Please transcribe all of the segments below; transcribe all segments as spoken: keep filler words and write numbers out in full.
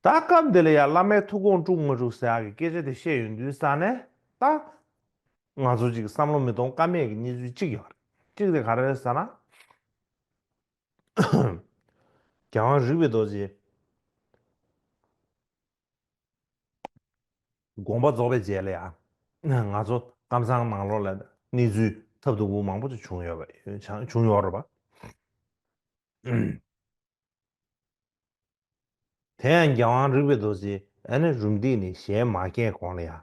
ད་སྐབས་འདི་ལ་ཡང་བླ་མའི་ཐུགས་དགོངས་དཀྲུག་མ་དཀྲུག་ཟེར་ཡག་གི་སྐད་ཆ་དེ་བཤད་ཡོང་དུས་ཙ་ནས། ད་ང་ཚོ་ཅིག་བསམ་བློ་མི་གཏོང་ཀ་མེད་ཀྱི་གནས་ཚུལ་གཅིག་ཡོད་རེད། གཅིག་དེ་ག་རེ་རེད་ཟེར་ན། རྒྱལ་དབང་རིག་པའི་རྡོ་རྗེ་དགོངས་པ་རྫོགས་པའི་རྗེས་ལ་ཡང་ང་ཚོ་ཀམ་ཚང་ནང་ལོགས་ལ་གནས་ཚུལ་ཐབས་སྡུག་པོ་མང་པོ་ཅིག་བྱུང་ཡོད་པ། བྱུང་ཡོད་རེད་པ། དེ་ཡང་རྒྱལ་དབང་རིག་པའི་རྡོ་རྗེ་ཨ་ནི་རུམ་བཏེག་ནས་ཞལ་མ་བཀྱེས་གོང་ལ་ཡ།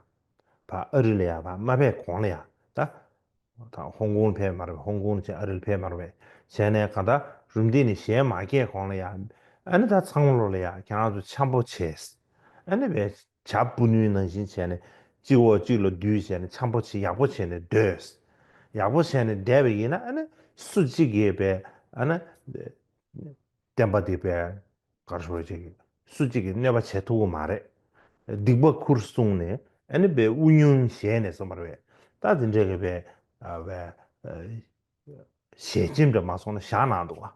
ཕ་ཨ་རི་ལ་ཡ་ཕ་མ་ཕེབས་གོང་ལ་ཡ། ད་ད་ཧོང་ཀོང་ཕེབས་མ་རེད། ཧོང་ཀོང་བྱས་ཨ་རི་ལ་ཕེབས་མ་རེད། བྱས་ནས་གང་ལྟར་རུམ་བཏེག་ནས་ཞལ་མ་བཀྱེས་གོང་ལ་ཡ། ཨ་ནི་ད་ཚང་མ་ལོ་ལ་ཡ་ཁྱེད་རང་ཚོ་འཆམ་པོ་བྱས། ཨ་ནི་བས་བྱ་སྤུ་ནུའི་ནང་བཞིན་བྱས་ནས་གཅིག་འོག་གཅིག་ལ་བསྡུས་བྱས་ནས་འཆམ་པོ་བྱས་ཡག་པོ་བྱས་ནས་སྡོད། ཡག་པོ་བྱས་ནས་བསྡད་པ་ཡིན་ན་ཨ་ནི་སུ་གཅིག་གིས་བས་ཨ་ནི། བསྟན་པ་འདི་བས་གར་ཤོར་ཅིག་སུ་གཅིག་གིས་གནོད་པ་བྱེད་ཐུབ་ཀྱི་མ་རེད། སྡིག་པ་ཁུར་གསུངས་ནས་ཨ་ནི་བས་དབུ་སྙུང་བྱས་ནས་སོང་བ་རེད། ད་དེ་འདྲ་གི་བས་བས་ཞལ་ཆེམས་འདྲ་མ་སོང་ན་བཞག་གནང་འདུག་བ།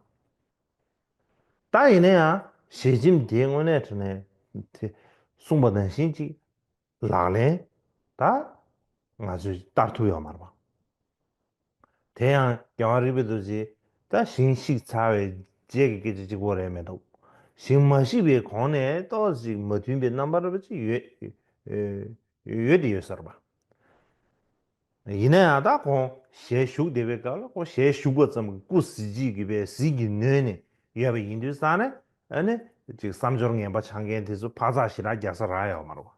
ད་ཡིན་ན་ཡང་ཞལ་ཆེམས་དེ་དངོས་གནས་དྲང་གནས་དེ་གསུངས་པ་ནང་བཞིན་ཅིག་ལག་ལེན་ད་ང་ཚོས་བསྟར་ཐུབ་ཡོད་མ་རེད་པ། དེ་ཡང་རྒྱལ་བ་རིག་པའི་རྡོ་རྗེ་ད་ཞིང་བཤིག་ཚར་བའི་རྗེས་ཀྱི་སྐད་ཆ་གཅིག་པོ་རེད་མི་འདུག་ཞིང་མ་བཤིག་པའི་གོང་ནས་ཏོག་ཙམ་མ་མཐུན་པའི་རྣམ་པ་འདྲ་པོ་ཅིག་ཡོད་ཡོད་དེ་ཡོད་ས་རེད་པ། ཡིན་ན་ཡང་ད་ཁོང་ཞལ་བཞུགས་བསྡད་པའི་སྐབས་ལ་ཁོང་ཞལ་བཞུགས་པ་ཙམ་གྱིས་སྐུ་གཟི་བརྗིད་ཀྱི་བའི་གཟི་གྱིས་ནོན་ནས་ཡོད་པ་ཡིན་དུས་ཙང་ནས་ཨ་ནི་ཅིག་བསམ་སྦྱོར་ངན་པ་འཆང་མཁན་དེ་ཚོ་འཕག་འཚག་ཞེ་དྲག་རྒྱག་ས་རག་ཡོད་མ་རེད་པ།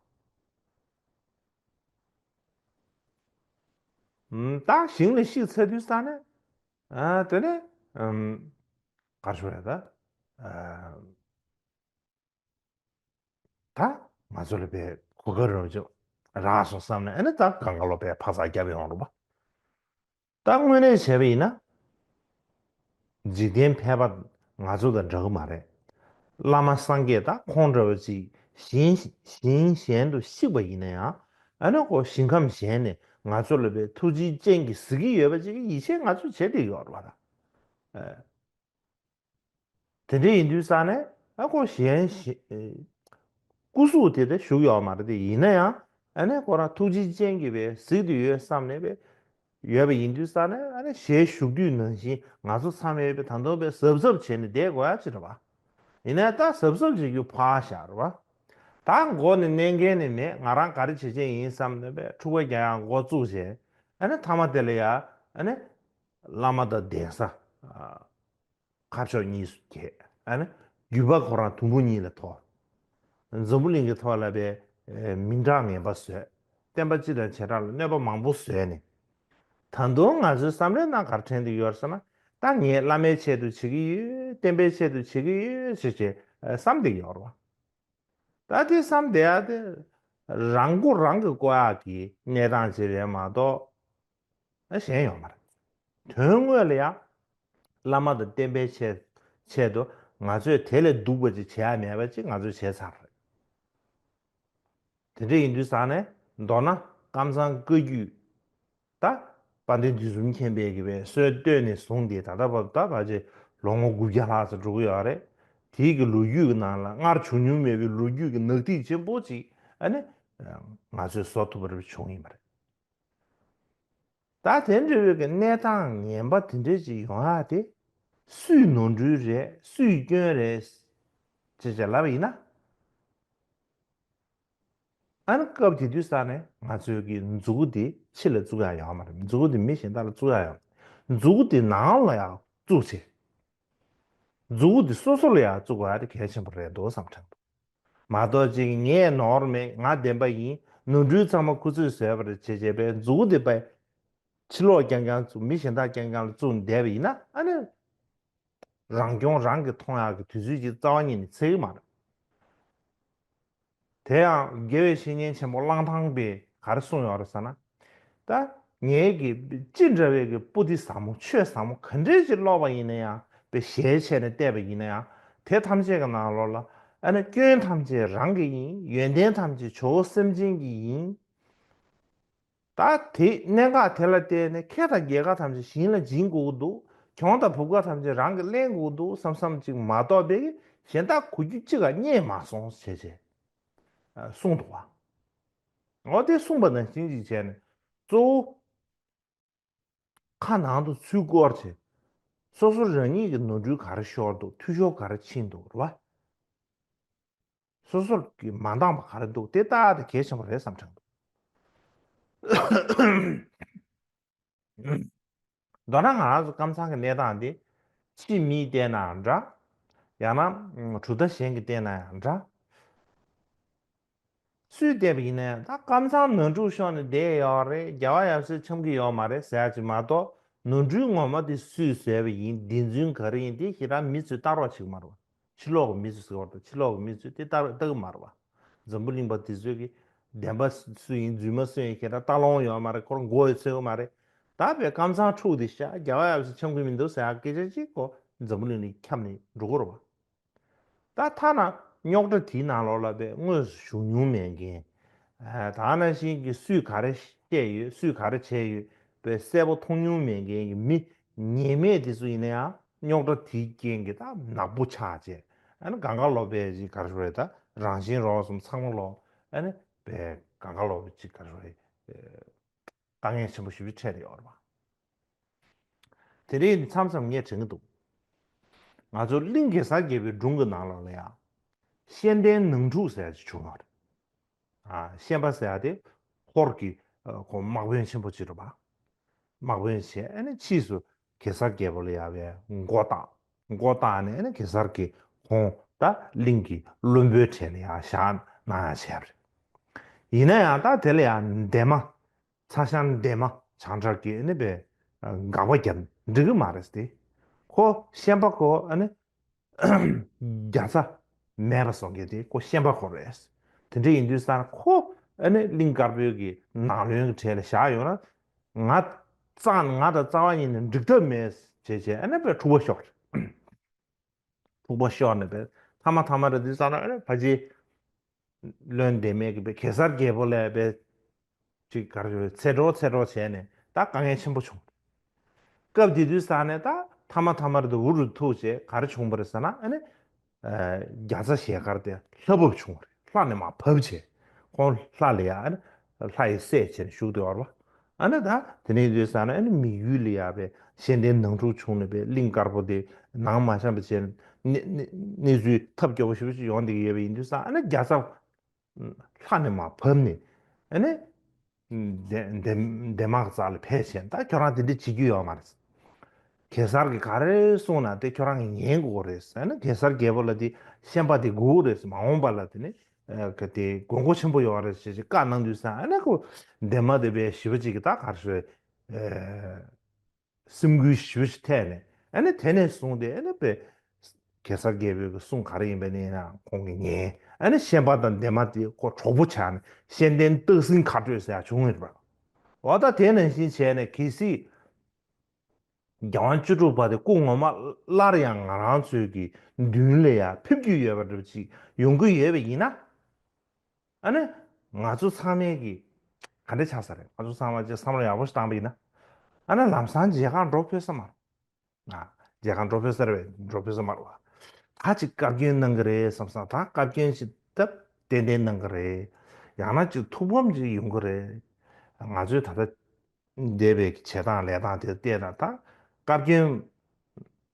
ཨུམ། ད་ཞིང་ལ་བཤིག་ཚར་དུས་ཙ་ནས། ཨ། དེ་ནས། ཨུམ། ག་རེ་ཞུ་རེད་ད། ཨ། ད་ང་ཚོ་ལ་བས་གོ་སྐབས་རག་བྱུང་རག་སོང་བསམ་ནས་ཨ་ནི་ད་སྒང་ག་ལོ་བས་འཕག་འཚག་བརྒྱབ་ཡོང་རེད་པ། ད་དངོས་གནས་བྱས་པ་ཡིན་ན། འཇིག་རྟེན་ཕལ་པ་ང་ཚོ་དང་འདྲ་གི་མ་རེད། བླ་མ་སངས་རྒྱས་དང་ཁོང་འདྲ་བ་ཅིག་ཞིང་ཞིང་གཞན་དུ་གཤེགས་པ་ཡིན་ན་ཡང་ཨ་ནི་ཁོ་ཞིང་ཁམས་གཞན་ནས་ང་ཚོ་ལ་བའི་ཐུགས་རྗེའི་སྤྱན་གྱིས་གཟིགས་ཀྱི་ཡོད་པ་ཅིག་ཡིད་ཆེས་ང་ཚོས་བྱེད་བསྡད་ཡོད་རེད་པ། ད་དེ་འདྲ་ཡིན་དུས་ཙང་ནས་ཨ་ཁོ་གཞན་ཞིག་སྐུ་གཟུགས་དེ་ལྟར་བཞུགས་ཡོད་མ་རེད་དེ། ཡིན་ན་ཡང་ཨ་ནི་ཁོ་རང་ཐུགས་རྗེའི་སྤྱན་གྱིས་བའི་གཟིགས་ཏེ་ཡོད་བསམ་ནས་བའི་ཡོད་པ་ཡིན་དུས་ཙང་ནས་ཨ་ནི་ཞལ་བཞུགས་དུས་ནང་བཞིན་ང་ཚོ་ཚང་མས་བའི་ད་དུང་བའི་གཟབ་གཟབ་བྱས་ནས་བསྡད་དགོས་ཡ་ཅིག་རེད་པ། ཡིན་ན་ད་གཟབ་གཟབ་བྱེད་རྒྱུ་ཕར་བཞག་རེད་པ། ད་མགོ་ནས་མནན་མཁན་ནི་མེད། ང་རང་ག་རེ་བྱེད་ཀྱི་ཡིན་བསམ་ནས་བའི་འཁྲུག་པ་རྒྱག་ཡ་འགོ་བཙུགས་བྱས། ཨ་ནི་མཐའ་མ་དེ་ལ་ཡ་ཨ་ནི་བླ་མ་དང་གདན་ས། ཁ་ཕྱོགས་གཉིས་སུ་གྱེས། ཨ་ནི་རྒྱུད་པ་ཁོ་རང་དུམ་བུ་གཉིས་ལ་ཐོར། འཛམ་བུ་གླིང་གི་ཐོག་ལ་བའི་མིང་གྲགས་ངན་པ་བཟོས། བསྟན་པ་སྤྱི་དང་བྱེ་བྲག་ལ་གནོད་པ་མང་པོ་བཟོས་ནས། ད་དུང་ང་ཚོའི་བསམ་བློའི་ནང་ག་རེ་དྲན་གྱི་ཡོད་ཟེར་ན། ད་ངས་བླ་མའི་ཆེད་དུ་བྱེད་ཀྱི་ཡོད། བསྟན་པའི་ཆེད་དུ་བྱེད་ཀྱི་ཡོད་ཟེར་བྱས་བསམ་བསྡད་ཀྱི་ཡོད་རེད་པ། ད་དེ་བསམ་བསྡད་ཡ་དེ་རང་མགོ་རང་གིས་བསྐོར་ཡག་གི་གནས་སྟངས་ཅིག་རེད་མ་གཏོགས། ཨ། གཞན་ཡོད་མ་རེད། དོན་དངོས་ལ་ཡང་བླ་མ་དང་བསྟན་པའི་ཆེད་ཆེད་དུ་ང་ཚོས་དེ་ལས་སྡུག་པ་ཅིག་བྱེད་ཡ་མེད་པ་ཅིག་ང་ཚོས་བྱས་ཚར་རེད། དེ་འདྲ་ཡིན་དུས་ཙང་ནས་མདོར་ན་ཀམ་ཚང་བཀའ་བརྒྱུད་ད་དཔལ་ལྡན་དུས་གསུམ་མཁྱེན་པའི་གི་བའི་སྲོལ་གཏོད་ནས་བཟུང་སྟེ་ད་ལྟ་བར་ད་བར་ཅིག་ལོ་ངོ་དགུ་བརྒྱ་ལྷག་ཙམ་འགྲོ་གི་ཡོད་རེད། དེའི་གི་ལོ་རྒྱུས་ཀྱི་ནང་ལ་སྔར་བྱུང་མྱོང་མེད་པའི་ལོ་རྒྱུས་ཀྱི་ནག་ཐིག་ཆེན་པོ་ཅིག་ཨ་ནི་ང་ཚོས་བཟོ་ཐུབ་པ་རེ་བྱུང་ཡིན་པ་རེད། ད་དེ་འདྲ་བའི་གི་གནས་སྟངས་ངན་པ་དེ་འདྲ་ཅིག་ཡོང་ཡ་དེ་སུའི་ནོར་འཁྲུལ་རེད། སུའི་སྐྱོན་རེད་ཅེས་བྱས་ལབ་པ་ཡིན་ན། ཨ་ནི་སྐབས་དེ་དུས་ཙ་ནས་ང་ཚོའི་གི་མཛུ་གུ་དེ་ཕྱི་ལ་བཙུགས་ཡ་ཡོད་མ་རེད། མཛུ་གུ་དེ་མི་གཞན་དག་ལ་བཙུགས་ཡ་ཡོད་མ་རེད། མཛུ་གུ་དེ་ནང་ལ་ཡང་བཙུགས་བྱས། མཛུ་གུ་དེ་སོ་སོ་ལ་ཡང་བཙུགས་དགོས་ཡ་དེ་གལ་ཆེན་པོ་རེད་འདུག་བསམ་དྲན་འདུག་མ་གཏོགས་ཅིག་ངས་ནོར་མེད། ང་བདེན་པ་ཡིན། ནོར་འཁྲུལ་ཚང་མ་ཁོ་ཚོས་བཟོས་པ་རེད་བྱས་བྱས་པའི་མཛུ་གུ་དེ་པའི་ཕྱི་ལོགས་རྐྱང་རྐྱང་བཙུགས། མི་གཞན་དག་རྐྱང་རྐྱང་ལ་བཙུགས་བསྡད་པ་ཡིན་ན་ཨ་ནི་རང་སྐྱོང་རང་གིས་མཐོང་ཡག་གི་དུས་ཚོད་ཅིག་རྩ་བ་ཉིད་ནས་ཚད་ཀྱི་མ་རེད། དེ་ཡང་དགེ་བའི་བཤེས་གཉེན་ཆེན་པོ་གླང་ཐང་པས་ག་རེ་གསུངས་ཡོད་རེད་ཟེར་ན། ད་ངའི་གི་ཅི་འདྲ་བའི་གི་པོ་ཏི་ཟབ་མོ་ཆོས་ཟབ་མོ་ག་འདྲས་ཅིག་ཀློག་པ་ཡིན་ན་ཡང་པའི་ཞལ་ཕྱེ་ནས་བལྟས་པ་ཡིན་ན་ཡང་དེ་ཐམས་ཅད་ཀྱི་ནང་ལོགས་ལ་ཨ་ནི་སྐྱོན་ཐམས་ཅད་རང་གི་ཡིན། ཡོན་ཏན་ཐམས་ཅད་ཇོ་བོ་སེམས་ཅན་གྱི་ཡིན། ད་དེ་གནད་འགག་དེ་ལ་བརྟེན་ནས་ཁེ་དང་རྒྱལ་ཁ་ཐམས་ཅད་གཞན་ལ་སྦྱིན་དགོས་ཀྱི་འདུག་གྱོང་དང་བུབ་ཁ་ཐམས་ཅད་རང་གིས་ལེན་དགོས་ཀྱི་འདུག་བསམ་བསམ་ཅིག་མ་གཏོགས་པའི་ གཞན་དག་གོ་རྒྱུ་གཅིག་ག་རྙེད་མ་སོང་ཞེས་བྱས་གསུངས་འདུག་བ། འོ་དེ་གསུངས་པ་ནང་བཞིན་ཅིག་བྱས་ནས་གཙོ་བོ། ཁ་ནང་དུ་ཚུར་བསྐོར་བྱས། སོ་སོ་རང་ཉིད་ཀྱི་ནོར་འཁྲུལ་ག་རེ་ཤོར་འདུག་འཐུས་ཤོར་ག་རེ་ཕྱིན་འདུག་རེད་བ། སོ་སོར་གྱི་མ་འདང་བ་ག་རེ་འདུག་དེ་ལྟ་སྟེ་གལ་ཆེན་པོ་རེད་བསམ་དྲན་འདུག་མདོར་ན་ང་རང་ཚོ་ཀམ་ཚང་གི་གནས་སྟངས་འདི་ཕྱི་མིས་བལྟས་ན་འདྲ། ཡང་ན་གྲུབ་མཐའ་གཞན་གྱིས་བལྟས་ན་ཡང་འདྲ། སུས་བལྟས་པ་ཡིན་ན་ཡང་ད་ཀམ་ཚང་ནོར་འཁྲུལ་ཤོར་ནས་བསྡད་ཡོད་རེད། རྒྱལ་བ་ཡབ་སྲས་འཆམ་གྱི་ཡོད་མ་རེད་ཟེར་ཡ་ཅིག་མ་གཏོགས་ནོར་འཁྲུལ་ངོ་མ་དེ་སུས་བཟོས་པ་ཡིན། བདེན་རྫུན་ག་རེ་ཡིན་དེ་ཞེ་དྲག་མི་ཚོས་ལྟ་རོགས་བྱེད་ཀྱི་མ་རེད་བ། ཕྱི་ལོགས་ཀྱི་མི་ཚོས་ཟེར་བ་དང་ཕྱི་ལོགས་ཀྱི་མི་ཚོས་དེ་ལྟ་ལྟ་གི་མ་རེད་བ། འཛམ་བུ་གླིང་པ་དེ་ཚོས་ཀྱི་བདེན་པ་སུ་ཡིན་རྫུན་མ་སུ་ཡིན་ཞེ་དྲག་ལྟ་ལོང་ཡོད་མ་རེད། ཁོ་རང་མགོ་ཡི་ཚོད་ཀྱི་མ་རེད། ད་བའི་ཀམ་ཚང་འཁྲུག་དེ་ཤ་རྒྱལ་བ་ཡབ་སྲས་འཆམ་གྱི་མི་འདུག་ཟེར་ཡ་སྐད་ཆ་ཅིག་ཁོ་འཛམ་བུ་གླིང་ནས་ཁྱབ་ནས་འགྲོ་གི་རེད་བ། ད་ཐ་ན་རྙོག་དྲ་དེའི་ནང་ལོགས་ལ་པའི་དངོས་སུ་ཞུགས་མྱོང་མེད་མཁན། ད་ནང་བཞིན་གྱི་སུས་ག་རེ་བཤད་ཡོད་སུས་ག་རེ་བྱས་ཡོད་པའི་གསལ་པོ་མཐོང་མྱོང་མེད་མཁན་གྱི་མི་ཉེས་མེད་དེ་ཚོ་ཡིན་ན་ཡང་རྙོག་དྲ་དེའི་རྐྱེན་གྱིས་ད་ནག་པོ་ཆགས་བྱས། ཨ་ནི་གང་ག་ལོག་པའི་ཅིག་ག་རེ་ཞུ་རེད། ད་རང་བཞིན་རོགས་གསུམ་ཚང་མ་ལོག་ཨ་ནི་པའི་གང་ག་ལོག་པའི་ཅིག་ག་རེ་ཞུ་རེད། དཀའ་ངལ་ཆེན་པོ་ཞེ་པོ་ཅིག་འཕྲད་ཡོད་རེད་བ། དེ་རིང་མཚམས་མཚམས་ངས་དྲན་གྱི་འདུག་ང་ཚོ་གླིང་གེ་སར་རྒྱལ་པོའི་སྒྲུང་གི་ནང་ལོགས་ལ་ཡང་། ཤན་ལྡན་ནང་འཁྲུག་ཟེར་ཡ་ཅིག་བྱུང་ཡོད་རེད། ཨ། ཤན་པ་ཟེར་ཡ་དེ་ཧོར་གྱི་ཨ་ཁོ་དམག་དཔོན་ཆེན་པོ་ཅིག་རེད་པ། དམག་དཔོན་བྱས་ཨ་ནི་ཕྱིས་སུ་གེ་སར་རྒྱལ་པོ་ལ་ཡ་བའི་མགོ་བཏགས། མགོ་བཏགས་ནས་ཨ་ནི་གེ་སར་གྱིས་ཁོང་ད་གླིང་གི་བློན་པོའི་གྲས་ལ་ཡ་བཞག་གནང་ཡ་བྱས་པ་རེད། ཡིན་ན་ཡང་ད་དེ་ལ་ཡ་འདན་མ། ཚ་ཞང་འདན་མ་བྱང་ཁྲ་གིས་ཨ་ནི་པའི་དགག་པ་བརྒྱབ་འགྲིག་གི་མ་རེད་དེ། ཁོ་ཤན་པ་ཁོ་ཨ་ནི་རྒྱ་ཚ་མེད་པ་བཟོ་མཁན་དེ་ཁོ་ཤན་པ་ཁོ་རེད། དེ་འདྲ་ཡིན་དུས་ཙང་ཁོ་ཨ་ནི་གླིང་དཀར་པོའི་གི་ནང་བློན་གྱི་གྲས་ལ་བཞག་ཡོང་ན། ང་རྩ་ང་དང་རྩ་བ་ཉིད་ནས་འགྲིག་ཐབས་མེད་ཅེས་བྱས་ཨ་ནི་པའི་འཁྲུག་པ་ཤོར། འཁྲུག་པ་ཤོར་ནས་པའི་ཐ་མ་ཐ་མ་རེད་དུས་ཙང་ཨ་ནི་ཕ་ཅི། བློན་འདན་མས་ཀྱི་པའི་གེ་སར་རྒྱལ་པོ་ལ་པའི་ཅིག་ག་རེ་ཞུ་རེད། འཚེ་འགྲོ་འཚེ་འགྲོ་བྱས་ནས་ད་དཀའ་ངལ་ཆེན་པོ་བྱུང་། སྐབས་དེ་དུས་ཙང་ནས་ད་ཐ་མ་ཐ་མར་དུ་འུ་རུ་ཐུག་བྱས་ག་རེ་བྱུང་བ་རེད་ཟེར་ན་ཨ་ནི། རྒྱ་ཚ་ཞལ་དཀར་དེ་ལྷ་བབས་བྱུང་བ་རེད། ལྷ་ནས་མར་བབས་བྱས་ཁོང་ལྷ་ལ་ཡ་ཨ་ནི་ལྷ་ཡི་སྲས་བྱས་ནས་བཞུགས་བསྡད་ཡོད་རེད་པ། ཨ་ནི་ད་དེ་ནས་དུས་ཙང་ནས་ཨ་ནི་མི་ཡུལ་ལ་ཡ་པའི་ཤན་ལྡན་ནང་འཁྲུག་བྱུང་ནས་པའི་གླིང་དཀར་པོ་དེ་ནང་མ་བཤམས་པ་བྱས་ནས་གནས་གནས་ཚུལ་ཐབས་སྐྱོ་པོ་ཞེ་པོ་ཅིག་ཡོང་བསྡད་ཀྱི་ཡོད་པ་ཡིན་དུས་ཙང་ཨ་ནི་རྒྱ་ཚ། ལྷ་ནས་མར་བབས་ནས་ཨ་ནི། འདན་འདན་འདན་མ་གི་རྩ་ལ་ཕེབས་བྱས་ད་ཁྱོད་རང་དེ་འདྲ་བྱེད་རྒྱུ་ཡོད་མ་རེད། གེ་སར་གྱིས་ག་རེ་གསུངས་ན་དེ་ཁྱོད་རང་གིས་ཉན་དགོས་རེད། ཨ་ནི་གེ་སར་རྒྱལ་པོ་ལ་དེ་ཤན་པ་དེ་དགོས་རེད། མ་འོངས་པ་ལ་དེ་ནི་ག་དེ་དགོས་མཁོ་ཆེན་པོ་ཡོད་རེད་ཅེས་བཀའ་གནང་དུས་ཙང་ཨ་ནི་ཁོ་འདན་མ་དེ་བས་ཞི་བ་ཅིག་གིས་ད་ག་རེ་ཞུ་རེད། སེམས་འགུལ་ཞེ་པོ་ཞིག་ཐེབས་ནས་ཨ་ནི་དེ་ནས་བཟུང་སྟེ་ཨ་ནི་པའི་གེ་སར་རྒྱལ་པོའི་གི་གསུང་ག་རེ་ཡིན་པ་ནི་ཡིན་ན་ཁོང་གིས་ཉན། ཨ་ནི་ཤན་པ་དང་འདན་མ་དེ་ཁོ་གྲོགས་པོ་ཆགས་ནས་ཤན་ལྡན་སྟག་སེང་མཁའ་སྤྲོད་ཟེར་ཡག་བྱུང་ཡོད་པ། འོ་ད་དེ་ནང་བཞིན་བྱས་ནས་གལ་སྲིད་རྒྱལ་དབང་བཅུ་དྲུག་པ་དེ་སྐུ་ངོ་མ་སླར་ཡང་ང་རང་ཚོའི་གི་མདུན་ལ་ཡང་ཕེབས་རྒྱུ་ཡོད་པ་འདྲ་པོ་ཅིག་ཡོང་གི་ཡོད་པ་ཡིན་ན། ཨ་ནི། ང་ཚོ་ཚང་མས་ཀྱི། ག་འདྲ་ཆགས་ས་རེད། ང་ཚོ་ཚང་མ་ཅིག་བསམ་བློ་ཡག་པོ་ཞིག་བཏང་པ་ཡིན་ན། ཨ་ནི་ལམ་སང་མཇལ་ཁ་འགྲོ་ཕོད་ས་མ་རེད། ང་། མཇལ་ཁ་འགྲོ་ཕོད་ས་རེད་པས། འགྲོ་ཕོད་ས་མ་རེད་བ། ད་ཅིག་བཀའ་བཀྱོན་གནང་གི་རེད་བསམ་སོང་། ད་བཀའ་བཀྱོན་ཅིག་སྟབས་ཏན་ཏན་གནང་གི་རེད། ཡང་ན་ཅིག་ཐུགས་ཕམ་ཅིག་ཡོང་གི་རེད། ང་ཚོས་ད་ལྟ། འདས་པའི་བྱེད་སྟངས་ལས་སྟངས་དེ་བལྟས་ན་ད་བཀའ་བཀྱོན་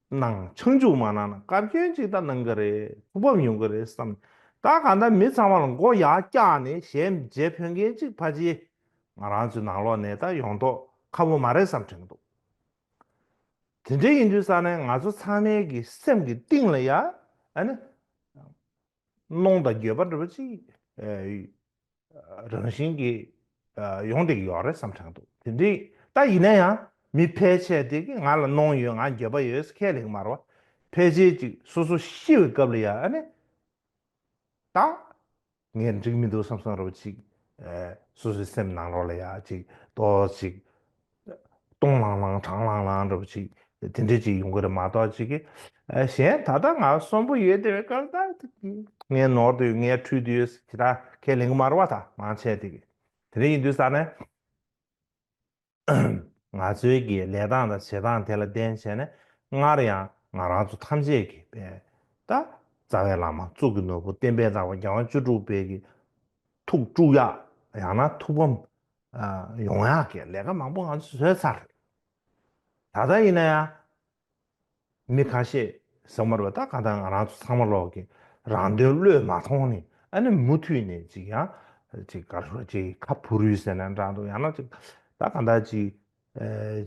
གནང་། ཆང་འཇུག་མ་གནང་ན་བཀའ་བཀྱོན་ཅིག་ད་གནང་གི་རེད། ཐུགས་ཕམ་ཡོང་གི་རེད་བསམ། ད་གང་ལྟར་མི་ཚང་མ་ལ་མགོ་ཡར་བཀྱགས་ནས་གཞས་མཇལ་ཕོད་མཁན་ཅིག་ཕལ་ཆེར་ང་རང་ཚོའི་ནང་ལོགས་ནས་ད་ཡོང་མདོག་ཁ་པོ་མ་རེད་བསམ་དྲན་གྱི་འདུག་དེ་འདྲ་ཡིན་དུས་ཙང་ནས་ང་ཚོ་ཚང་མའི་གི་སེམས་ཀྱི་གཏིང་ལ་ཡ་ཨ་ནི། གནོང་དང་འགྱོད་པ་འདྲ་པོ་ཅིག་ཨ། རང་བཞིན་གྱིས་ཨ། ཡོང་བསྡད་ཀྱི་ཡོད་རེད་བསམ་དྲན་འདུག་དེ་འདྲའི་ད་ཡིན་ན་ཡང་མི་ཕལ་ཆེར་དེ་གི་ང་ལ་གནོང་ཡོད། ང་འགྱོད་པ་ཡོད་ཟེར་ཁས་ལེན་གྱི་མ་རེད་བ། ཕལ་ཆེར་ཅིག་སོ་སོ་ཤི་བའི་སྐབས་ལ་ཡ་ཨ་ནི། ད་ངས་འགྲིག་མི་འདུག་བསམ་བསམ་འདྲ་པོ་ཅིག་ཨ། སོ་སོའི་སེམས་ནང་ལོགས་ལ་ཡ་ཅིག་ཏོག་ཅིག་སྟོང་ལང་ལང་གྲང་ལང་ལང་འདྲ་པོ་ཅིག་དེ་འདྲ་ཅིག་ཡོང་གི་རེད་མ་གཏོགས་ཅིག་གི་ཨ། གཞན་ད་ལྟ་ང་གསོན་པོ་ཡོད་བསྡད་པའི་སྐབས་ད་ངས་ནོར་དུ་ཡོད། ངས་འཁྲུལ་དུ་ཡོད་ཟེར་ད་ཁས་ལེན་གྱི་མ་རེད་བ། ད་མང་ཆེ་དེ་གི་དེ་འདྲ་ཡིན་དུས་ཙང་ནས་ང་ཚོའི་གི་ལས་སྟངས་དང་བྱེད་སྟངས་དེ་ལ་བརྟེན་བྱས་ནས་སྔར་ཡང་ང་རང་ཚོ་ཐམས་ཅད་ཀྱི་པའི་ད་ རྩ་བའི་བླ་མ་གཙུག་གི་ནོར་བུ་བསྟན་པའི་བདག་པོ་རྒྱལ་དབང་བཅུ་དྲུག་པའི་གི་ཐུགས་དཀྲུག་ཡག་ཡང་ན་ཐུགས་ཕམ་ཡོང་ཡག་གི་ལས་ཀ་མང་པོ་ང་ཚོས་བཟོས་ཚར་རེད། ད་ལྟ་ཡིན་ན་ཡང་མི་ཁ་ཤས་ཟེར་མ་རེད་པ། ད་ག་ད་ང་རང་ཚོ་ཚང་མ་ལོག་གི་རང་དོན་བློས་མ་ཐོངས་ནས་ཨ་ནི་མུ་མཐུད་ནས་ཅིག་ཡང་ཅིག་ག་རེ་ཟེར་ཅིག་ཁ་བུ་རུས་ཟེར་ན་འདྲ་འདུག་ཡང་ན་ཅིག་ད་ག་ད་ཅིག་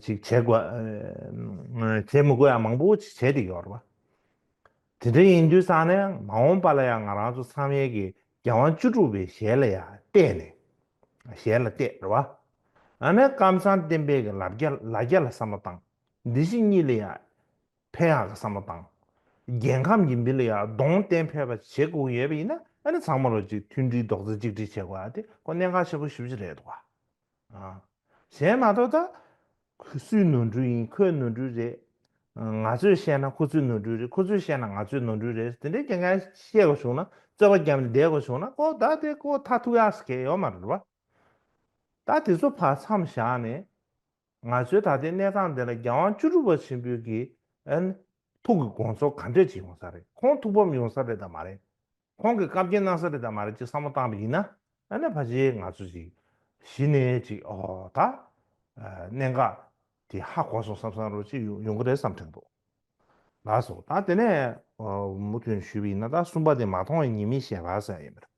ཅིག་བྱེད་དགོས་བྱེད་མི་དགོས་ཡ་མང་པོ་ཅིག་བྱས་བསྡད་ཡོད་རེད་པ། དེ་འདྲ་ཡིན་དུས་ཙང་ནས་མ་འོངས་པ་ལ་ཡང་ང་རང་ཚོ་ཚང་མས་ཀྱི་རྒྱལ་དབང་བཅུ་དྲུག་པའི་ཞལ་ལ་ཡང་བལྟས་ནས་ཞལ་ལ་བལྟས་རེད་པ། ཨ་ནི་ཀམ་ཚང་བསྟན་པའི་གི་ལ་རྒྱ་ལ་རྒྱ་ལ་བསམ་བློ་བཏང་། འདི་ཕྱི་གཉིས་ལ་ཡང་ཕན་ཡག་གི་བསམ་བློ་བཏང་། རྒྱལ་ཁམས་ཀྱི་མི་ལ་ཡང་གདོང་བསྟན་ཕོད་པ་བྱེད་དགོས་ཡོད་པ་ཡིན་ན་ཨ་ནི་ཚང་མ་ལོ་ཅིག་མཐུན་སྒྲིལ་རྡོག་རྩ་གཅིག་སྒྲིལ་བྱེད་དགོས་ཡ་དེ་ཁོ་གནད་འགག་ཆེན་པོ་ཞེ་པོ་ཅིག་རེད་འདུག་ག་ཨ། གཞན་མ་གཏོགས་ད། ཁོ་སུའི་ནོར་འཁྲུལ་ཡིན་ཁོའི་ནོར་འཁྲུལ་རེད། ང་ཚོས་བཤད་ན་ཁོ་ཚོའི་ནོར་འཁྲུལ་རེད། ཁོ་ཚོས་བཤད་ན་ང་ཚོའི་ནོར་འཁྲུལ་རེད། དེ་འདྲའི་རྐྱང་རྐྱང་བཤད་དགོས་བྱུང་ན་རྩོད་པ་བརྒྱབ་ནས་བསྡད་དགོས་བྱུང་ན་ཁོ་ད་དེ་ཁོ་མཐར་ཐུག་ཡག་ཟེར་མཁན་ཡོད་མ་རེད་པ། ད་དེ་ཚོ་ཕར་མཚམས་བཞག་ནས་ང་ཚོའི་ད་ལྟའི་གནས་སྟངས་འདི་ལ་རྒྱལ་དབང་བཅུ་དྲུག་པ་ཆེན་པོའི་གི་ཨ་ནི་ཐུགས་ཀྱི་དགོངས་ཚོགས་ག་འདྲས་ཅིག་ཡོང་ས་རེད། ཁོང་ཐུགས་ཕམ་ཡོང་ས་རེད་དམ་མ་རེད། ཁོང་གིས་བཀའ་བཀྱོན་གནང་ས་རེད་དམ་མ་རེད་ཅེས་བསམ་བློ་བཏང་བ་ཡིན་ན་ཨ་ནི་ཕལ་ཆེར་ང་ཚོ་ཅིག་གཞི་ནས་ཅིག་ཨོ་ད་གནད་འགག་དེ་ཧ་གོ་སོང་བསམ་བསམ་རོགས་ཅིག་ཡོང་ཡོང་གི་རེད་བསམ་དྲན་འདུག་ལགས་སོ། ད་དེ་ནས་མུ་མཐུད་ནས་ཞུས་པ་ཡིན་ན་ད་གསུམ་པ་དེ་མ་མཐོང་བའི་ཉེས་དམིགས་བཤད་པ་ཟེར་ཡ་ཡིན་པ་